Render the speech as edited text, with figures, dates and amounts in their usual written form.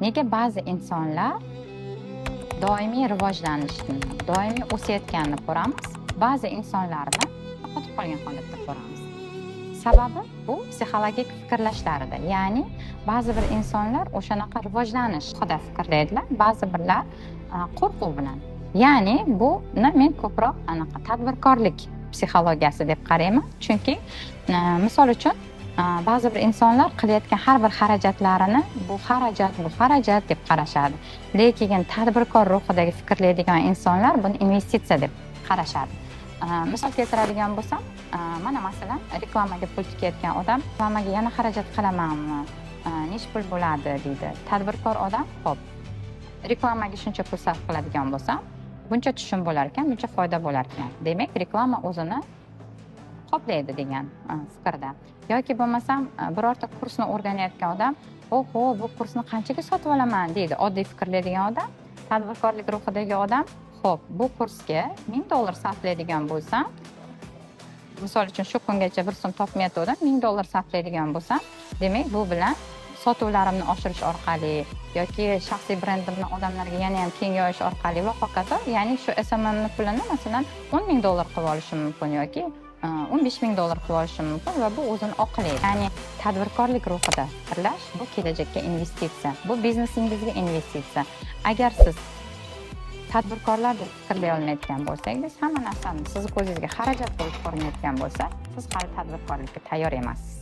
Nega ba'zi insonlar doimiy rivojlanishni, doimiy o'sayotganini ko'ramiz, ba'zi insonlarni qotib qolgan holatda ko'ramiz? Sababi bu psixologik fikrlashlarida. Ya'ni ba'zi bir insonlar o'shanaqa rivojlanish haqida fikrlaydilar, ba'zi birlar qo'rquv bilan. Ya'ni buni men ko'proq anaqa tadbirkorlik psixologiyasi deb qarayman, chunki misol uchun, ba'zi bir insonlar qilayotgan har bir xarajatlarini bu xarajat, bu xarajat deb qarashadi, lekin tadbirkor ruhidagi fikrlaydigan insonlar buni investitsiya deb qarashadi. Misol keltiradigan bo'lsam, mana masalan, reklamaga pul tikayotgan odam reklamaga yana xarajat qilamanmi, nechi pul bo'ladi deydi. Tadbirkor odam: ho'p, reklamaga shuncha pul sarf qiladigan bo'lsam, buncha tushum bo'lar ekan, buncha foyda bo'lar ekan, demak, reklama o'zini qoplaydi degan fikrda. Yoki bo'lmasam, birorta kursni o'rganayotgan odam: oho, bu kursni qanchaga sotib olaman deydi oddiy fikrlaydigan odam. Tadbirkorlik ruhidagi odam: ho'p, bu kursga 1000 dollar sarflaydigan bo'lsam, misol uchun, shu kungacha 1 so'm topmayotgandim, 1000 dollar sarflaydigan bo'lsam, demak, bu bilan sotuvlarimni oshirish orqali yoki shaxsiy brendimni odamlarga yana ham keng yoyish orqali va hokazo, ya'ni shu SMMni pulini, masalan, 10 000 dollar qilib olishim mumkin yoki 15 000 dollar qilib olishim mumkin va bu o'zini oqlaydi. Ya'ni tadbirkorlik ruhida fikrlash bu kelajakka investitsiya, bu biznesingizga investitsiya. Agar siz tadbirkorlar deb fikrlay olmayotgan bo'lsangiz, hamma narsani sizni ko'zingizga xarajat bo'lib ko'rinayotgan bo'lsa, siz hali tadbirkorlikka tayyor emassiz.